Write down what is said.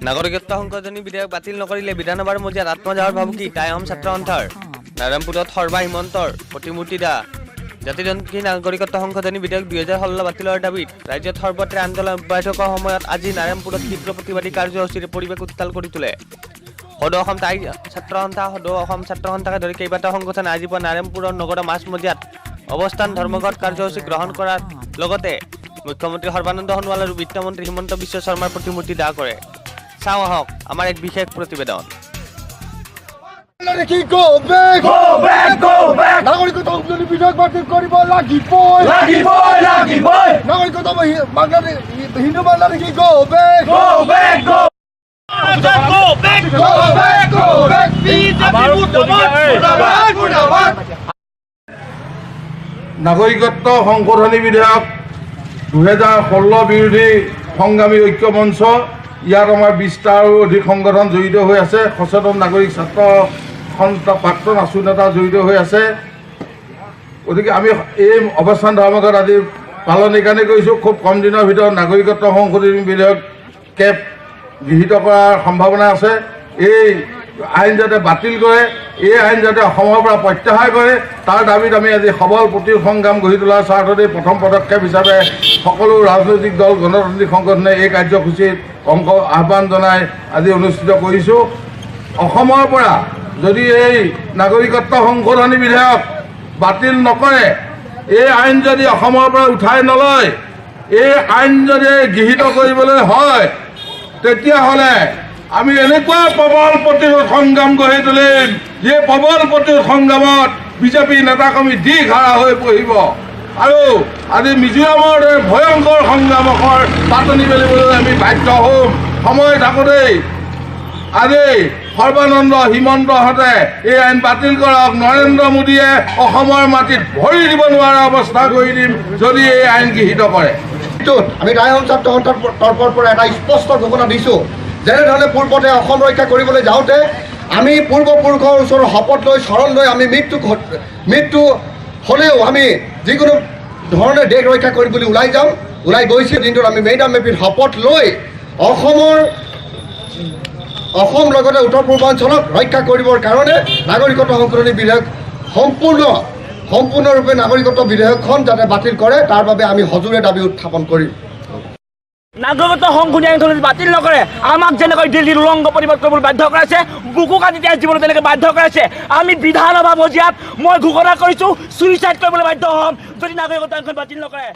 নাগৰিকত্ব সংশোধনী বিধেয়ক বাতিল নকৰিলে বিধানসভাৰ মজিয়াত আত্মদাহৰ ভাবুকি টাই আহোম ছাত্ৰ সন্থাৰ। নাৰায়ণপুৰত সৰ্বা হিমন্তৰ প্ৰতিমূৰ্তি দাহ। জাতিধ্বংসী নাগৰিকত্ব সংশোধনী বিধেয়ক 2016 বাতিলৰ দাবীত ৰাজ্যত সৰ্বত্ৰে আন্দোলন অব্যাহত থকা সময়ত আজি নাৰায়ণপুৰত তীব্ৰ প্ৰতিবাদী কাৰ্যসূচীৰে পৰিৱেশ উত্তাল কৰি তোলে। সদৌ অসম টাই ছাত্ৰ সন্থা, সদৌ অসম ছাত্ৰ সন্থাকে ধৰি কেইবাটাও সংগঠনে আজি পুৱা নাৰায়ণপুৰৰ নগৰৰ মাজমজিয়াত অৱস্থান ধৰ্মঘট কাৰ্যসূচী গ্ৰহণ কৰাৰ লগতে মুখ্যমন্ত্ৰী সৰ্বানন্দ সোণোৱাল আৰু বিত্তমন্ত্ৰী হিমন্ত বিশ্ব শৰ্মাৰ প্ৰতিমূৰ্তি দাহ কৰে। চাওঁ আহক আমাৰ এক বিশেষ প্ৰতিবেদন। Bangladeshi, go back! Go back, go back! নাগৰিকত্ব সংশোধনী বিধেয়ক বাতিল কৰিব লাগিবই। লাগিবই, লাগিবই। নাগৰিকত্ব Bangladesh, Hindu Bangladeshi, go back! Go back, go go back! Go back, go back! BJP মুৰ্দাবাদ, মুৰ্দাবাদ! নাগৰিকত্ব সংশোধনী বিধেয়ক 2016 বিৰোধী সংগ্ৰামী ঐক্য মঞ্চ, ইয়াত আমাৰ 20টাৰো অধিক সংগঠন জড়িত হৈ আছে। সচেতন নাগৰিক, ছাত্ৰ সন্থা, প্ৰাক্তন আছু নেতা জড়িত হৈ আছে। গতিকে আমি এই অৱস্থান ধৰ্মঘট আজি পালন এইকাৰণে কৰিছোঁ, খুব কম দিনৰ ভিতৰত নাগৰিকত্ব সংশোধনী বিধেয়ক কেব গৃহীত কৰাৰ সম্ভাৱনা আছে। এই আইন যাতে বাতিল কৰে, এই আইন যাতে অসমৰ পৰা প্ৰত্যাহাৰ কৰে, তাৰ দাবীত আমি আজি সবল প্ৰতিৰোধ সংগ্ৰাম গঢ়ি তোলাৰ স্বাৰ্থতে প্ৰথম পদক্ষেপ হিচাপে সকলো ৰাজনৈতিক দল, গণতান্ত্ৰিক সংগঠনে এই কাৰ্যসূচীত অংশ আহ্বান জনাই আজি অনুষ্ঠিত কৰিছোঁ। অসমৰ পৰা যদি এই নাগৰিকত্ব সংশোধনী বিধেয়ক বাতিল নকৰে, এই আইন যদি অসমৰ পৰা উঠাই নলয়, এই আইন যদি গৃহীত কৰিবলৈ হয়, তেতিয়াহ'লে আমি এনেকুৱা প্ৰবল প্ৰতিৰোধ সংগ্ৰাম গঢ়ি তুলিম যে প্ৰবল প্ৰতিৰোধ সংগ্ৰামত বিজেপি নেতাকৰ্মী দিশহাৰা হৈ পৰিব আৰু আজি মিজোৰামৰ দৰে ভয়ংকৰ সংগ্ৰামৰ পাতনি মেলিবলৈ আমি বাধ্য হ'ম। সময় থাকোঁতেই আজি সৰ্বানন্দ, হিমন্তহঁতে এই আইন বাতিল কৰক। নৰেন্দ্ৰ মোদীয়ে অসমৰ মাটিত ভৰি দিব নোৱাৰা অৱস্থা কৰি দিম যদি এই আইন গৃহীত কৰে। আমি টাই আহোম ছাত্ৰ সন্থাৰ তৰফৰ পৰা এটা স্পষ্ট ঘোষণা দিছোঁ। যেনেধৰণে পূৰ্বতে অসম ৰক্ষা কৰিবলৈ যাওঁতে আমি পূৰ্বপুৰুষৰ ওচৰত শপত লৈ, শৰণ লৈ আমি মৃত্যু হ'লেও আমি যিকোনো ধৰণে দেশ ৰক্ষা কৰিম বুলি ওলাই যাম, ওলাই গৈছোঁ। দিনটোত আমি মেডাম মেফিত শপত লৈ অসম লগতে উত্তৰ পূৰ্বাঞ্চলক ৰক্ষা কৰিবৰ কাৰণে নাগৰিকত্ব সংশোধনী বিধেয়ক সম্পূৰ্ণৰূপে নাগৰিকত্ব বিধেয়কখন যাতে বাতিল কৰে, তাৰ বাবে আমি সজোৰে দাবী উত্থাপন কৰিম। নাগৰিকত্ব সংশোধনী আইনখন যদি বাতিল নকৰে, আমাক যেনেকৈ দিল্লীত উলংগ প্ৰতিবাদ কৰিবলৈ বাধ্য কৰাইছে, বুকু কাটি দিয়া জীৱনত তেনেকৈ বাধ্য কৰাইছে, আমি বিধানসভা মজিয়াত মই ঘোষণা কৰিছোঁ, চুইচাইড কৰিবলৈ বাধ্য হ'ম যদি নাগৰিকত্ব আইনখন বাতিল নকৰে।